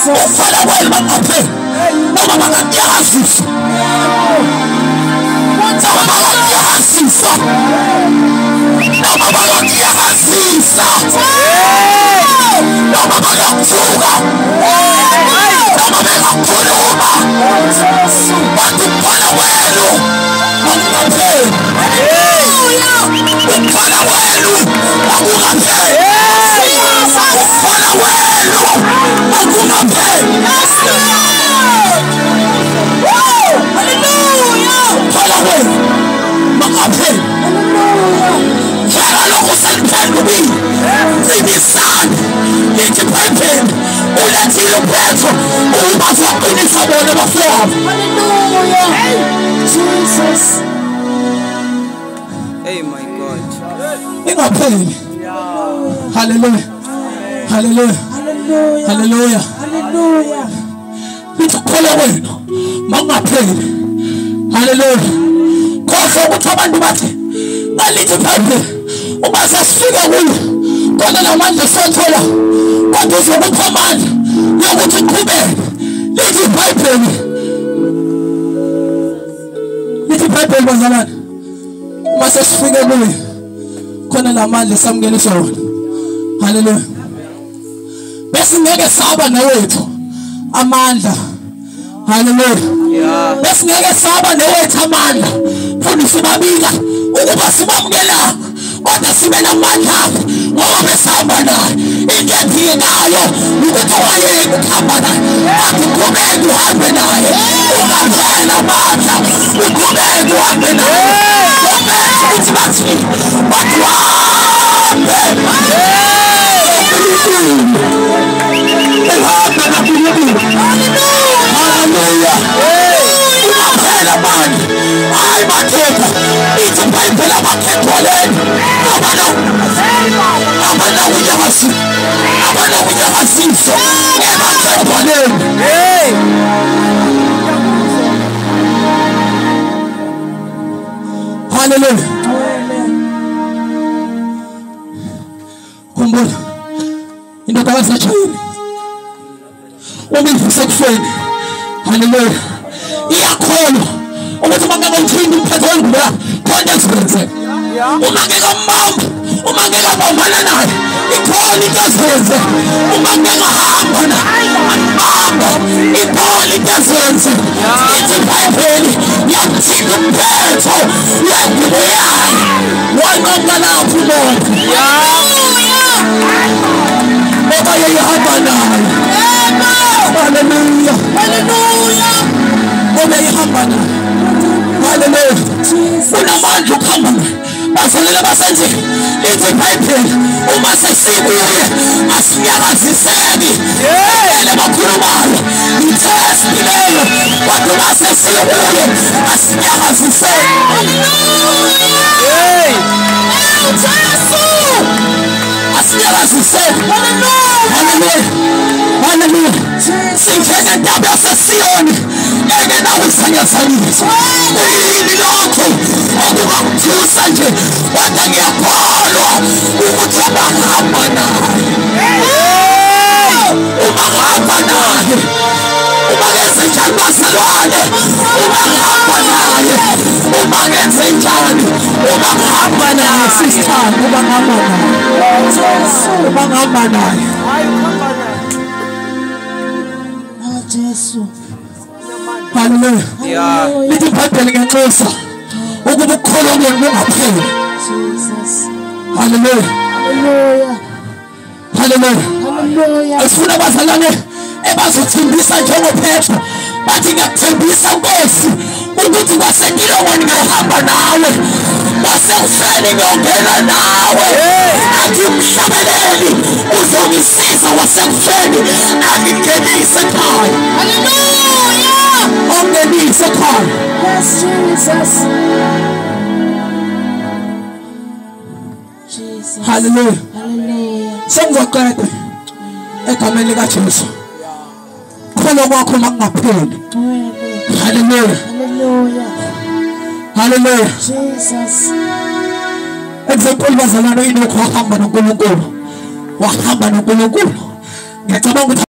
Ukukholwa kwenu makungapheli. Noma bangakunyakazisa. Noma bangakunyakazisa. Noma bangakunyakazisa. Noma bangakuthuka. Noma bengakukhuluma. Bathi ukukholwa kwenu makungapheli. Ukukholwa kwenu makungapheli. Ukukholwa kwenu makungapheli. Ukukholwa kwenu makungapheli. Njengalokhu seniphendukile, qinisani. Lithi iBhayibheli ulethile uPetro ukuba azoqinisa bona abafowabo. Hallelujah. Jesus. Hey my God. Ingapheli. Hallelujah. Hallelujah. Hallelujah. Hallelujah. Hallelujah. Lithi ukukholwa kwenu makungapheli. Hallelujah. Khohlwa ukuthi abantu bathi ngalithi iBhayibheli uma sesifika kuyo khona namandla sothola, kodwa uzokupha amandla yokuthi uqhubeke. Lithi iBhayibheli, lithi iBhayibheli bazalwane, uma sesifike kuyo khona namandla samukele wona. Hallelujah. Besingeke saba nowethu amandla. Hallelujah. Besingeke saba nowethu amandla. Mfundisi babika ukuba sibamukelanga, kodwa sibe namandla ngoba besihamba naye. Into ephikayo ukuthi wayeke ukuhamba naye, athi uqhubeke uhambe naye, ungapheli amandla, uqhubeke uhambe naye. Ukuthi bathi bathi uhambe uhambe naNkulunkulu. Hallelujah. Ungapheli amandla. Hayi makhethwa, ithi iBhayibheli abakhethwa leni abanakunyakaziswa emakhethwa leni. Hallelujah. Khumbula indodakazi kaJayiri uma ivuse ekufeni. Hallelujah. Iyakholwa ukuthi uma ngingawuthinta umphetho wengubo yakhe khona ezokwenzeka. Uma ngingambamba, uma ngingabambana naye ikhona into ezokwenzeka. Uma ngingahamba naye ambamba ikhona into ezokwenzeka. Ithi iBhayibheli yamthinta umphetho wengubo yakhe, wanqoba lapho umoya ngoba yayihamba naye. Hallelujah. Hallelujah. Ngoba yayihamba naye. Hallelujah. Unamandla ukuhamba naye. Bazalwane basenzile, lithi iBhayibheli uma sesibuye asinyakaziseki. Ele bakhulumayo i-test leyo, kodwa uma sesibuye asinyakaziseki. Hey! Jesu! Asinyakaziseki. Hallelujah. Hallelujah. Sinjengentaba yaseSiyoni engenakuzanyazanyiswa. Kuyini lokho okungakuthusa nje? Kodwa ngiyakholwa ukuthi abahamba naye, uma ngihamba naye, uma ngenze njani bazalwane, uma ngihamba naye, uma ngenze njani, uma ngihamba naye sister, uma ngihamba naye, uma ngihamba naye. Jesu. Hallelujah. Lithi iBhayibheli ngenxusa ukuba ukukholwa kwenu kungapheli. Jesus. Hallelujah. Hallelujah. Hallelujah. Hallelujah. Asifuna abazalwane ebazothembisa njengoPetro, bathi ngiyakuthembisa Nkosi ukuthi kwasentilongweni ngiyohamba nawe, kwasekufeni ngiyongena nawe. Athi umhlabeleli uzongisiza kwasekufeni angingenise ekhaya. Hallelujah. Ongenise ekhaya. Yes, Jesus. Jesus. Hallelujah. Hallelujah. Sengizoqeda egameni likaJesu. Ukukholwa kwakho makungapheli. Hallelujah. Hallelujah. Hallelujah. Jesus. Example bazalwane inokho wahamba noNkulunkulu. Wahamba noNkulunkulu. Ngiyacabanga ukuthi